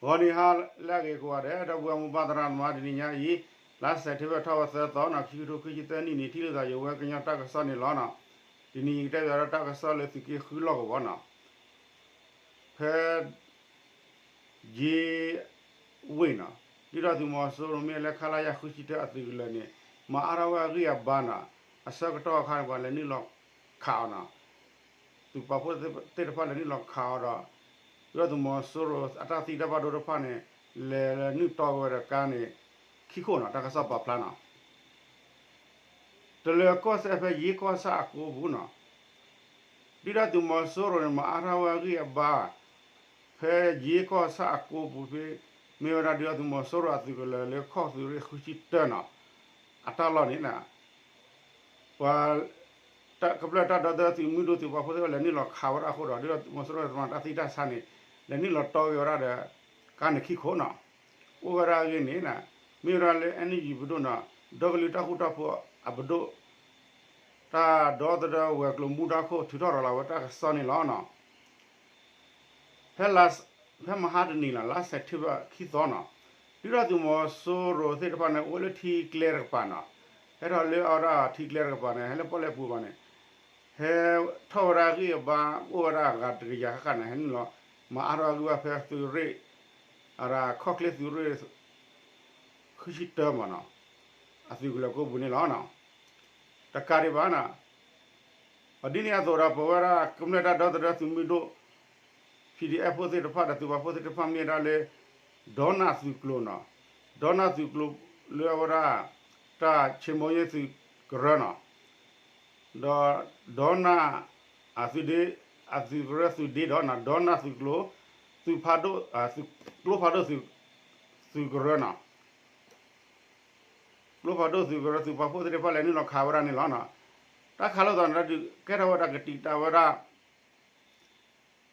ဂီၤနံၤဟါလၢအဂ့ၤကိးဂၤဒဲး ဒီပုၢ်ဝဲၢ်မိၢ်ပၢ်သရၣ်သမါ တနံၤညါအံၤ လါစဲးပထ့ဘၢၣ်ထီၣ်ဝဲသၢသီန့ၣ် ခံကထိခံဆံသၢနံၣ်န့ၣ် ထံၣ်လိာ်သးယဝဲကညီတၢ်ကစီၣ်န့ၣ်လီၤ. တနံၤအံၤကတဲဘၣ်ဒီးတၢ်ကစီၣ်လၢသုးက့ဃုလီၢ်ကဝီၤန့ၣ် ဖဲ ယ့ဝ့ၢ်န့ၣ် ဒုၣ်ဒါသုးမီၤစိရိၤမ့ၢ်လၢ ခလရ ဃုဆံတၢအသုးကလၢၤန့ၣ် မၤအါထီၣ်ဝဲအဂံၢ်အဘါန့ၣ် အဆၢကတီၢ်အခါန့ၣ် ပှၤလဲၤနုာ်လီၤခးအီၤန့ၣ် သုးပာ်ဖှိၣ်သ့ၣ်တဖၣ်လဲၤနုာ်လီၤခးအီၤဒီး ဒုၣ်ဒါသုးမီၤစိရိၤအတၢ်သံတၢ်ဘၣ်ဒိတဖၣ်န့ၣ် လဲၤနုာ်တီဝဲဒီးကါန့ၣ် ခံခိၣ်န့ၣ် တၢ်ကစီၣ်ပာ်ဖျါန့ၣ် တလၢၤကီၢ်စဲၣ်ဖဲယ့ကီၢ်ဆၣ်အကိပူၤန့ၣ် ဒုၣ်ဒါသုးမီၤစိရိၤန့ၣ် မၤအါထီၣ်ဝဲအဂံၢ်အဘါ ဖဲယ့ကီၢ်ဆၣ်အကိပူၤဖဲ မ့ၢ်ဝဲဒၣ်ဒုၣ်ဒါသုးမီၤစိရိၤအသုးကလၢၤလၢခီၣ်သုးရ့ၣ်ဃုဆံတၢန့ၣ် အတၢ်လီၢ်န့ၣ် ပှၤ ကမျၢၢ်တၢ်ဒီသဒၢသုးမုၢ်ဒိၣ်သုးပာ်ဖှိၣ်သ့ၣ်တဖၣ်လဲၤနုာ်လီၤခးဝဲဒၣ်အဃိဒီး ဒုၣ်ဒါသုးမီၤစိရိၤသ့ၣ်တဖၣ်န့ၣ် တၢ်သံတၢ်ဆါန့ၣ် လဲၤနုာ်လီၤတီက့ၤဝဲဒၣ်ဒီး ကါန့ၣ်ခံခိၣ်န့ၣ် အိၣ်ဝဲဒၣ်အဂ့ၢ်န့ၣ် မ့ၢ်ဝဲဒၣ်လၢ NUG ပဒိၣ်န့ၣ် ဒီကလုာ်တၢ်ဃူတၢ်ဖိးအပဒိၣ် တၢ်ဒီသဒၢဝဲၤကျိၤမူဒါခိၣ် ထုးထီၣ်ရၤလီၤဝဲတၢ်ကစီၣ်န့ၣ်လီၤ. ဖဲ ဖဲမဟါတနံၤလီၤ လါစဲးပထ့ဘၢၣ်ခံသီန့ၣ် ဒုၣ်ဒါသုးမီၤစိရိၤသ့ၣ်တဖၣ်န့ၣ် အိၣ်လၢထံကျဲတကပၤန့ၣ် ဟဲထီၣ်လၢအဝဲဒၣ်ထံကျဲတကပၤန့ၣ် ဟဲလၢပီၣ်လဲၣ်ပူၤဘၣ်န့ၣ် ဟဲထီၣ်ဝဲဒၣ်အဂံၢ်အဘါ အိၣ်ဝဲဒၣ်အဂၤတကယၤဃၣ်ဃၣ်န့ၣ် ဟဲနုာ်လီၤ မၤအါထီၣ်အဂံၢ်ဘါဖဲသုးရ့ၣ် အဝဲဒၣ်ခီၣ်ချ့သုးရ့ၣ် ဃုဆံတၢမးန့ၣ် အသုးကလၢၤကိပူၤန့ၣ်လီၤ. တကးဒံးဘၣ်န့ၣ် ပဒ်န့ၣ်အသိးဒီး ပဝဲဒၣ်ကမျၢၢ်တၢ်ဒီသဒၢသုးမုၢ်ဒိၣ် PDF ဖိသ့ၣ်တဖၣ်ဒီးသုးပာ်ဖှိၣ်သ့ၣ်တဖၣ်မ့ၢ်ဝဲဒၣ်လၢ ဒီနၢ်သုးကျိၤန့ၣ် ဒီနၢ်သုးကျိၤလၢအဝဲဒၣ် တၢ်ဆ့မိၤယ့ၢ်သုးကရၢန့ၣ် ဒီး ဒီနၢ် အသုးဒ့ အသုးကရၢသုးဒ့ဒီး ဒီနၢ်သုးကျိၤ သုးဖးဒိၣ် ကျိဖးဒိၣ်သုးကရၢန့ၣ် ကျိဖးဒိၣ်သုးကရၢသုးပာ်ဖှိၣ်သ့ၣ်တဖၣ်လဲၤနုာ်လီၤခးဝဲဒၣ်န့ၣ်လီၤ. တၢ်ခးလိာ်သးန့ၣ် ကဲထီၣ်ဝဲဒၣ်ကတံာ်တာ်ဝဲဒၣ်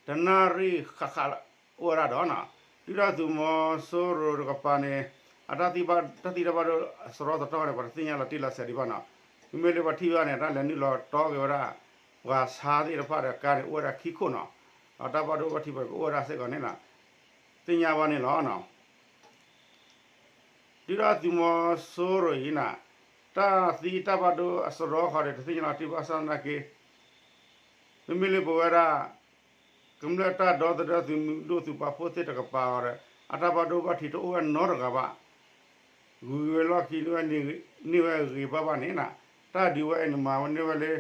တနၣ်ရံၣ်ဃၣ်ဃၣ်အိၣ်ဝဲဒၣ်ဒီး ဒုၣ်ဒါသုးမီၤစိရိၤတကပၤန့ၣ် အတၢ်သံဘၣ် တၢ်သံတၢ်ဘၣ်ဒိအစရီသတီန့ၣ် ပှၤတသ့ၣ်ညါလီၤတံၢ်လီၤဆဲးဒံးဘၣ်န့ၣ် မ့မ့ၢ်လၢပှၤထံၣ်ဘၣ်န့ၣ် တၢ်လဲၤနုာ်လီၤတီက့ၤဝဲဒၣ် ပှၤဆါသ့ၣ်တဖၣ်ဒီးကါန့ၣ် အိၣ်ဝဲဒၣ်ခံခိၣ်န့ၣ် အတၢ်ဘၣ်ဒိဘၣ်ထံးပှၤကအိၣ်ဝဲဒၣ်စ့ၢ်ကီးန့ၣ် သ့ၣ်ညါဘၣ်န့ၣ်လီၤ. ဒုၣ်ဒါသုးမီၤစိရိၤအံၤန့ၣ် တၢ်သံတၢ်ဘၣ်ဒိအစရီဃီဒီး တသ့ၣ်ညါလီၤတံၢ်ဘၣ်ဆၣ်သနာ်က့ မ့မ့ၢ်လၢပဝဲဒၣ် ကမျၢၢ်တၢ်ဒီသဒၢသုးမုၢ်ဒိၣ်သုးပာ်ဖှိၣ်သ့ၣ်တကပၤအီၤဒီး အတၢ်ဘၣ်ဒိဘၣ်ထံးတအိၣ်ဝဲနီတဂၤဘၣ်. ဂုၤဝဲလီၢ်ခံန့ၢ်ဝဲ န့ၢ်ဝဲဂ့ၤဘၣ်ဘၣ်န့ၣ် တၢ်ဒုးဝဲအံၤန့ၣ် မၤဝဲန့ၢ်ဝဲလၢ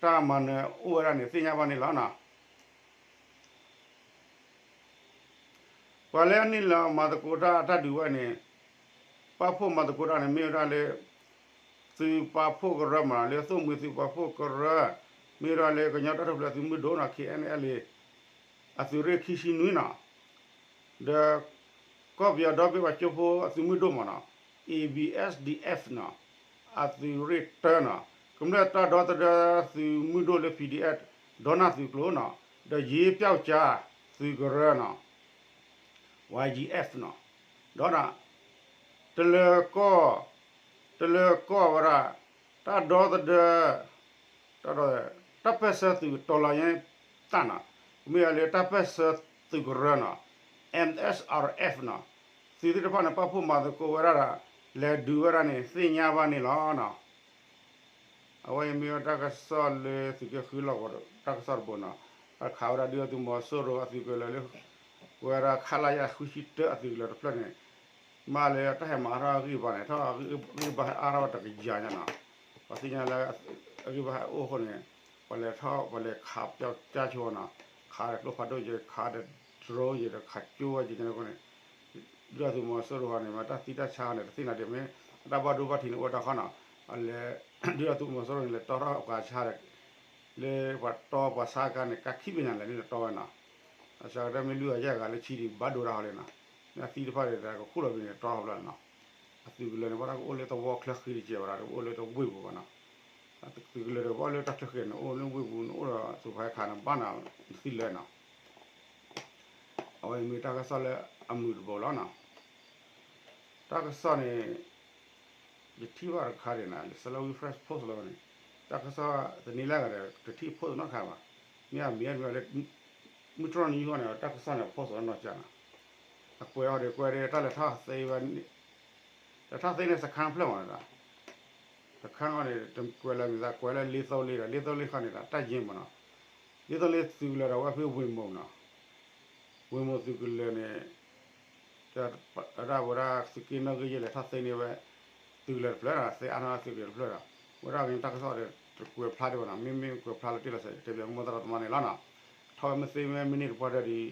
တၢ်မၤနၢၤအိၣ်ဝဲဒၣ်န့ၣ် သ့ၣ်ညါဘၣ်န့ၣ်လီၤ. ပှၤလၢအနုာ်လီၤမၤသကိးတၢ်အတၢ်ဒုးဝဲန့ၣ် ပာ်ဖှိၣ်မၤသကိးတၢ်န့ၣ် မ့ၢ်ဝဲဒၣ်လၢ သုးပာ်ဖှိၣ်ကရၢမး လၢသိၣ်မှံၤသုးပာ်ဖှိၣ်ကရၢ မ့ၢ်ဝဲဒၣ်လၢကညီတၢ်ထူၣ်ဖျဲးသုးမုၢ်ဒိၣ်န့ၣ် KNLA အသုးရ့ၣ်ခံဆံနွံန့ၣ် ဒီး ကီၢ်ပယီၤဒီဘ့ၣ်ပှၤကၠိဖိအသုးမုၢ်ဒိၣ်မးန့ၣ် A B S D F န့ၣ် အသုးရ့ၣ်တၢန့ၣ် ကမျၢၢ်တၢ်ဒီသဒၢသုးမုၢ်ဒိၣ်လၢ P D F ဒီနၢ်သုးကျိၤန့ၣ် ဒီးယ့ပျောက်ကျားသုးကရၢန့ၣ် Y G F န့ၣ် ဒီး တလၢၤကီၢ် တလၢၤကီၢ်ဝဲဒၣ် တၢ်ဒီသဒၢ တၢ်ဒီ တၢ်ပၢၢ်ဆၢသုးကတီၤလီၤညါတၢ်န့ၣ် မ့ၢ်ဝဲလၢတၢ်ပၢၢ်ဆၢသုးကရၢန့ၣ် M S R F န့ၣ် သုးသ့ၣ်တဖၣ်န့ၣ် ပာ်ဖှိၣ်မၤသကိးဝဲဒၣ်ဒီး လဲၤဒုးဝဲဒၣ်န့ၣ် သ့ၣ်ညါဘၣ်န့ၣ်လီၤ. အဝဲအံၤမ့ၢ်ဝဲတၢ်ကစီၣ်လၢသုးက့ဃုလီၢ်ကဝီၤတၢ်ကစီၣ်တဘိန့ၣ် တၢ်ခးဝဲဒၣ်ဒုၣ်ဒါသုးမီၤစိရိၤအသုးကလၢၤလၢ ပဝဲဒၣ် ခလရ ဃုဆံတၢအသုးကလၢၤတဖျၢၣ်န့ၣ် မ့ၢ်လၢတၢ်ဟဲမၤအါထီၣ်အဂံၢ်ဘါန့ၣ် ထီၣ်အဂံၢ်ဘါဟဲအါထီၣ်ဝဲတကယၤညါန့ၣ် ပှၤသ့ၣ်ညါလၢ အဂံၢ်ဘါဟဲအိၣ်အဃိန့ၣ် ပှၤလဲၤထီၣ် ပှၤလဲၤခးပျောက်ကျားဆိန့ၣ် ခးဒီးကျိဖးဒိၣ်ယဲ ခးဒီး drone ယဲဒီးခးကၠိဝဲယဲညါအဃိန့ၣ် ဒုၣ်ဒါသုးမီၤစိရိၤဃီန့ၣ် မ့ၢ်တၢ်သံတၢ်ဆါဃီန့ၣ် တသ့ၣ်ညါဒံးမ့ၢ် အတၢ်ဘၣ်ဒိဘၣ်ထံးန့ၣ်အိၣ်တၢ်ဃီန့ၣ် အလဲၤ ဒုၣ်ဒါသုးမီၤစိရိၤန့ၣ် လဲၤတီထီၣ်ပှၤဆါဒီး လၢပှၤတီပှၤဆါကါန့ၣ် ကါခံဘ့ၣ်ညါလဲၣ်န့ၣ်တီဝဲန့ၣ် အစှၤကတၢၢ်မ့ၢ်လွံၢ်ဂၤယဲၢ်ဂၤလၢဆံဒံး ဘၣ်ဒိတၢ်ဃီလဲၣ်န့ၣ် မ့ၢ်အသံတဖၣ်ဒီး ကခူၣ်လီၤဘ့ၣ်န့ၣ် တီထီၣ်ဘျီန့ၣ် အသုးကလၢၤန့ၣ် ဘၣ်တၢ်ကအိၣ်လၢသဝီချၢဃံတကဲးဝဲဒၣ် တအိၣ်လၢတဝ့ၢ်ပူၤဘၣ်န့ၣ် အသုးကလၢၤဒီး ဘၣ်အိၣ်လၢတၢ်ချၢဃံန့ၣ် အိၣ်လၢဝ့ၢ်ပူၤန့ၣ် အိၣ်ဒီးသုးဖဲခးန့ၣ် ဘၣ်န့ၣ် သံလၢန့ၣ် အဝဲအံၤမ့ၢ်တၢ်ကစီၣ်လၢအမုာ်တဘိလီၤန့ၣ် တၢ်ကစီၣ်န့ၣ် ယထံၣ်ဘၣ်တခါဒံးန့ၣ် လၢ Salween Press post လီၤန့ၣ် တၢ်ကစီၣ်တနံၤလၢအဂၤဒီး တထံၣ် post နီတခါဘၣ် မ့ၢ်အမံၤမ့ၢ်လၢ မုၢ်တြီၢ်နံၤဟီန့ၣ် တၢ်ကစီၣ်န့ၣ် post လီၤနီၢ်ကၢန့ၣ် အကွဲးအီၤဒီး ကွဲးဒီးတၢ်လဲၤထီၣ်သ့ဝဲ, လဲၤထီၣ်သ့န့ၣ် စခါဖျၢၣ်မးနီၤ, စခါအီၤန့ၣ် ကွဲးလၢမ့ၢ်သး ကွဲးလၢလ့သိလ့ဒီး လ့သိလ့ဃီန့ၣ်ဒီး တၢ်ယ့မးနီၤ, လ့သိလ့သုးကလၢၤဒီး ဝဲဖဲဝ့ၢ်မိၢ်နီၤ, ဝ့ၢ်မိၢ်သုးကလၢၤန့ၣ် တၢ်ဝဲဒၣ်သုးက့နီၣ်ဂံၢ်ယဲၢ် လဲၤထီၣ်သ့န့ၢ်ဝဲ သုးကလၢၤတဖျၢၣ်ဒီး သ့အါထီၣ်သုးကလၢၤတဖျၢၣ်ဒီး ဝဲဒၣ်ကန့ၣ်တၢ်ကစီၣ်ဒီး တကွဲးဖျါဒံးဘၣ်နီၤ, မ့မ့ၢ်ကွဲးဖျါလီၤတံၢ်လီၤဆဲး တဲပၠးမိၢ်သရၣ်သမါန့ၣ်လီၤနီၤ, ထီၣ်ဝဲမ့ၢ်သ့မ့ၢ်မ့ၢ်န့ၢ်တပှၢ်တၢၢ်ဒီး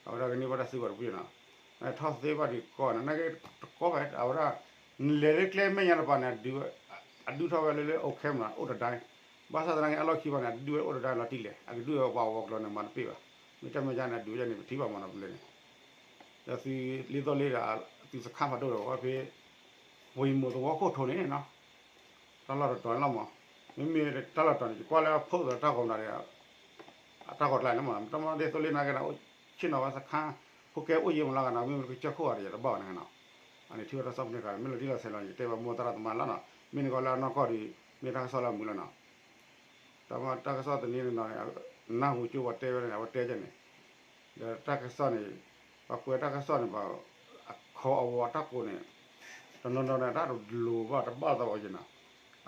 အဝဲဒၣ်ကန့ၢ်ဘၣ်တၢ်စုကဝဲၤတဖုနီၤ, ထီၣ်သ့ဘၣ်ဒံးကီးနီၤ, နာ်က့တကီးဘၣ် အဝဲဒၣ် နလဲၤလၢကျဲမဲာ်ညါတပၤန့ၣ် အဒုးထီၣ်ဝဲလၢလၢအိၣ်ခဲမးနီၤ အိၣ်တဒၣ်, ဘၣ်ဆၣ်သနာ်က့အလီၢ်ခံဘၣ်န့ၣ် အဒုးဝဲအိၣ်တဒၣ်လီၤတံၢ်လဲၣ် အကဒုးဝဲပှၤဝီၤကျီၤန့ၣ် မၤတပ့ၢ်ဘၣ်, မ့ၢ်တၢ်မဲာ်ညါန့ၣ် အဒုးဝဲန့ၣ် ပထံၣ်ဘၣ်မးနီၤ ပလဲၤန့ၣ် ဒီးသုးလ့သိလ့ဒီး သုးစခါဖးဒိၣ်ဒီး ဝဲဖဲ ဝ့ၢ်မိၢ်သဝီခိၣ်ထိးန့ၣ်နီၤ, တၢ်လီၢ်တတီၤန့ၣ်လီၤမး, မ့မ့ၢ်တၢ်လီၢ်တတီၤန့ၣ် ယကွၢ်လၢအဖိးသးတၢ်ဂီၤမတၤဒီး အတၢ်ဂီၤကျါန့ၣ်မးနီၤ, တၢ်မ့ၢ်လ့သိလ့နာ်က့ဒီး အိၣ်ဆ့ၣ်နီၤဝဲစခါ ဖိကဲအိၣ်ယံၤမးလီၤဂၤနီၤ, မ့မ့ၢ်ကစၢၢ်ခိၣ်ဂၤဒီး ယတဘၣ်ဝဲန့ၣ်နီၤ, အန့ၣ်ထံၣ်ဝဲတၢ်ကစီၣ်ဖဲန့ၣ်ခါ မ့ၢ်လီၤတံၢ်လီၤဆဲးလီၤ ယတဲဘၣ်မိၢ်သရၣ်သမါလီၤနီၤ, မ့ၢ်န့ၣ်ကီးလၢအနီၢ်ကီၢ်ဒီး မ့ၢ်တၢ်ကစီၣ်လၢအမုာ်လီၤနီၤ တၢ်ကစီၣ်တနံၤန့ၣ်နီၤ နၢ်ဟူကၠိပှၤတဲဝဲန့ၣ် အဝဲတဲကဲန့ၣ်, ဒီးတၢ်ကစီၣ်န့ၣ် ပှၤကွဲးတၢ်ကစီၣ်န့ၣ် ပှၤအခီအဝီအတၢ်ကိးန့ၣ် တနီၤနီၤန့ၣ် တၢ်တလိၤဘၣ်တဘၣ်သးဘၣ်က့နီၤ,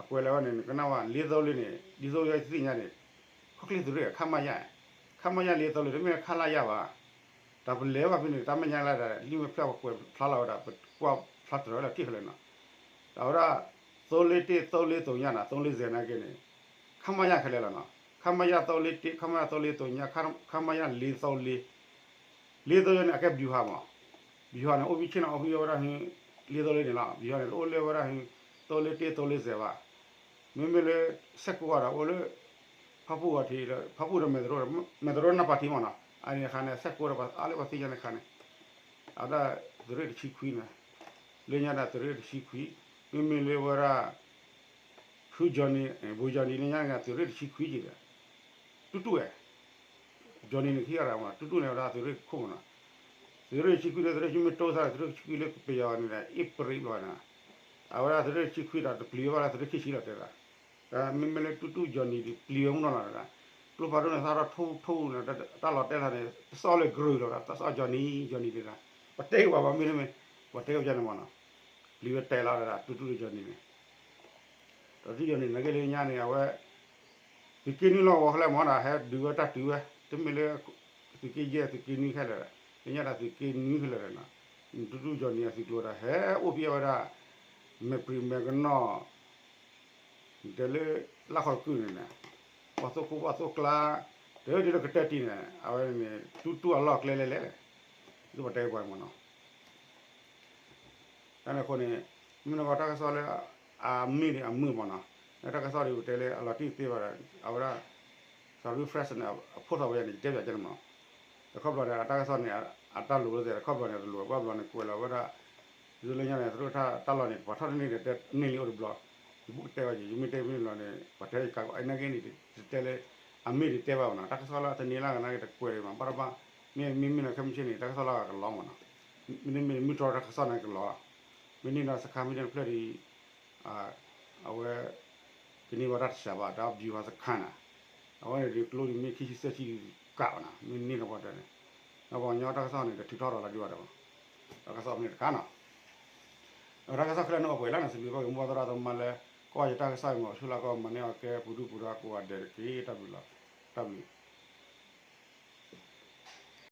အကွဲးလၢဝဲန့ၣ် နကနၣ်ဝဲလ့သိလ့န့ၣ် ဒ်သိးယသ့ၣ်ညါန့ၣ် ခိၣ်ချ့သုးရ့ၣ် ခမရ ခမရ လ့သိလ့ တမ့ၢ်ခလရဘၣ်, တၢ်ပလဲၤဘၣ်ဖဲန့ၣ် တၢ်မဲာ်ညါလၢဒၣ် လံာ်မဲာ်ဖျၢၣ်ပှၤကွဲးဖျါလီၤဝဲဒၣ် ပကွၢ်ဖျါတြၢၤဝဲလၢထံၣ်ခဲလၢာ်နီၤ, အဝဲဒၣ် သိလ့တ့ သိလ့သိညါနီၤ သိလ့စဲးနာ်က့န့ၣ် ခမရခဲလၢာ်လီၤနီၤ, ခမရ သိလ့တ့ ခမရ သိလ့သိညါ ခမရ လ့သိလ့, လ့သိလ့န့ၣ် အကဲဗျူဟာမး, ဗျူဟာန့ၣ် အိၣ်ဖဲဆ့ၣ်နီၤ အိၣ်ဖဲဝဲဒၣ်ဟ့ လ့သိလ့န့ၣ်လီၤ, ဗျူဟာန့ၣ် တအိၣ်လၢဝဲဒၣ်ဟ့ သိလ့တ့ သိလ့စဲးဘၣ်, မ့မ့ၢ်လၢ စဲးကိးဂၤဒီး အိၣ်လၢ ဖၣ်ပူၣ်ဂီၤထံး ဖၣ်ပူၣ်ဒီးမဲာ်သရိ မဲာ်သရိနၢ်ပၢ်ထံမးနီၤ, အန့ၣ်အခါန့ၣ် စဲးကိးဒီး အါလၢပှၤသ့ၣ်ညါန့ၣ်အခါန့ၣ်, အဝဲဒၣ်သုးရ့ၣ်တဆံခွံန့ၣ်, လၢညါဒၣ်သုးရ့ၣ်တဆံခွံ, မ့မ့ၢ်လၢဝဲဒၣ် ဖု Johnny ဘိ Johnny လၢညါန့ၣ် သုးရ့ၣ်တဆံခွံက့ၤဒီး တူၢ်တူၢ်ဝဲ Johnny န့ၣ်ခံဂၤတဂၤမး တူၢ်တူၢ်န့ၣ် အဝဲဒၣ်သုးရ့ၣ်ခိၣ်မးနီၤ, သုးရ့ၣ်တဆံခွံဒီး သုးရ့ၣ်ဆံမ့ၢ်တိစၢ် သုးရ့ၣ်တဆံခွံလၢကပယီၤန့ၣ်ဒီး အ့ဖြ့လဘျီန့ၣ်, အဝဲဒၣ်သုးရ့ၣ်တဆံခွံဒီး တပျံၤဝဲဘၣ်လၢသုးရ့ၣ်ခံဆံလီၤတဲဒၣ်, မ့မ့ၢ်လၢတူၢ်တူၢ် Johnny ဒုးပျံၤဝဲမုၢ်နီၤလီၤတဲဒၣ်, ကျိဖးဒိၣ်န့ၣ် သးထီၣ်ထိၣ်ထိၣ်န့ၣ် တၢ်လီၤတဲာ်လီၤန့ၣ် တစီၣ်လၢကရၢၢ်လီၤ တစီၣ် Johnny Johnny တဲဒၣ်, ပတဲက့ၤပှၤဘၣ်မ့ၢ်တမ့ၢ်, ပှၤတဲက့ၤပယီၤန့ၣ်မးနီၤ, ပျံၤဝဲတဲလီၤတဲဒၣ် တူၢ်တူၢ်ဒီး Johnny န့ၣ် ဒီးသု Johnny နာ်က့လၢညါန့ၣ် အဝဲ သုးက့နွံလီၢ်ကဝီၤခဲလၢာ်မးဒီး ဟဲဒုးဝဲတၢ်တုၤဝဲ တမ့ၢ်လၢ သုးက့ယဲၢ် သုးက့နွံခဲလၢာ်ဒီး လၢညါဒီးသုးက့နွံခဲလၢာ်ဒီးနီၤ, တူၢ်တူၢ် Johnny အသုးကျိၤဒီး ဟဲအိၣ်ဖဲအဝဲဒၣ် မဲာ်ပြံၤမဲာ်ကနီၣ် တဲလၢ လၢခီၣ်တကုၢ်န့ၣ်န့ၣ် ပှၤသိၣ်ခိၣ်ပှၤသိၣ်ကျါ တဒ်လၢကတၢၢ်တံၢ်န့ၣ် အဝဲန့ၣ် တူၢ်တူၢ်အလီၢ်အကျဲလဲၣ်လဲၣ်, သုပတဲပှၤမးနီၤ တၢ်န့ၣ်အဃိန့ၣ် မ့ၢ်နကီတၢ်ကစီၣ်လၢ အမ့ၢ်ဒီးအမုာ်မးနီၤ, လၢတၢ်ကစီၣ်ဒီးပတဲလၢအလီၤတံၢ်သ့ဘၣ်ဒီး အဝဲဒၣ် စီၤ refresh န့ၣ် အဖိထီၣ်ဝဲန့ၣ် ယတဲပၠးကဲန့ၣ်မးနီၤ, တခီဘျီန့ၣ် အတၢ်ကစီၣ်န့ၣ် အတၢ်လိၤလၢသ့ၣ် တခီဘျီန့ၣ် တလိၤဘၣ်ဘျီန့ၣ် ကွဲးလီၤဝဲဒၣ် ဒ်သိးလၢညါန့ၣ် သရၣ်တၢ်လီၢ်န့ၣ် ပှၤထီၣ်တန့ၢ်ဒီး တန့ၢ်လံအိၣ်တဘျီ, ယဘူးကတဲဝဲ ယမ့ၢ်တဲမ့ၢ်လီၤန့ၣ် ပှၤတဲယကးကီး အနာ်က့န့ၣ် တတဲလၢ အမ့ၢ်ဒ်တဲဘၣ်မးနီၤ, တၢ်ကစီၣ်လၢအတန့ၢ်လၢကနာ်က့တကွဲးဒံးမး ဘၣ်တဘၣ်, မ့မ့ၢ်မ့ၢ်နီၤ ခဲမုၢ်ဆ့ၣ်န့ၣ် တၢ်ကစီၣ်လၢအကလီမးနီၤ, မ့မ့ၢ်မ့ၢ်တြီတၢ်ကစီၣ်န့ၣ်ကလီ, မ့ၢ်န့ၢ်ဒီးစခါမ့ၢ်တဖျၢၣ်ဒီး အဝဲ ကန့ၢ်ဘၣ်တၢ်တစှၤဘၣ် တၢ် ဗျူဟာစခါန့ၣ်, အဝဲန့ၣ်ဒ်ကျိဒ်မ့ၢ်ခံဆံသၢဆံကးဘၣ်နီၤ, မ့ၢ်န့ၢ်ဒီးပှၤတဲန့ၣ်, ဒီးပှၤကညီတၢ်ကစီၣ်န့ၣ် တထုးထီၣ်ဒီးလီၤဒံးဘၣ်ဒီး, တၢ်ကစီၣ်ဖဲန့ၣ်တခါနီၤ, ဒီးတၢ်ကစီၣ်ခဲလၢာ်န့ၣ်အိၣ်ပှဲၤလၢန့ၣ် စံးဘျုးဘၣ်က့ၤမိၢ်သရၣ်သမါလၢ ကွၢ်ယတၢ်ကစီၣ်အံၤမ့ၢ် ဆူလၢကီၢ်မၤန့ၢ်အီၤကဲပူၤဒူပူၤဒီးကိးဂၤဒဲးတက့ၢ် တၢ်ဘျုးလီၤ, တၢ်ဘျုး